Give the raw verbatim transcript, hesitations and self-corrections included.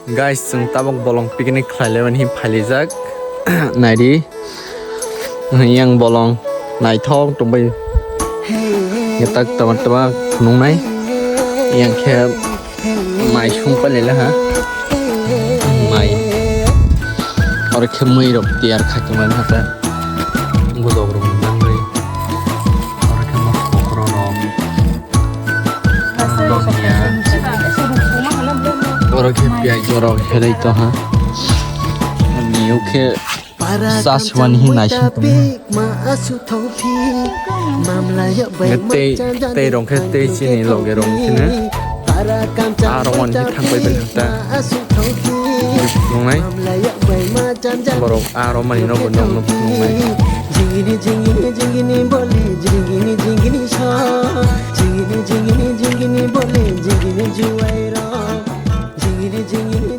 Guys, chwng tabuk bolong picnic khlai laimani phalijak. Naidi. Yang bolong naithok tongbai. Ngetak tama tama phunuknai. Yang khe mai sung pailai ha. Mai. Oro khe mui rok tiyar kha tongmani hata. Budok rok nangwi. Oro khe ma kokro rok. Oro khe piyaj borok helai tongha. Ani ukhe saswani hin naising tongha. Tei, tei rong khe tei chini loge rong kheno. A rong ani khe thangbai bai ta. Nungnai. Borok a rong mani nogo nong no nungnai. Jingini, jingini, jingini boli, jingini, jingini so. Jingini, jingini, jingini boli, jingini juai ro. Jingini, jingini,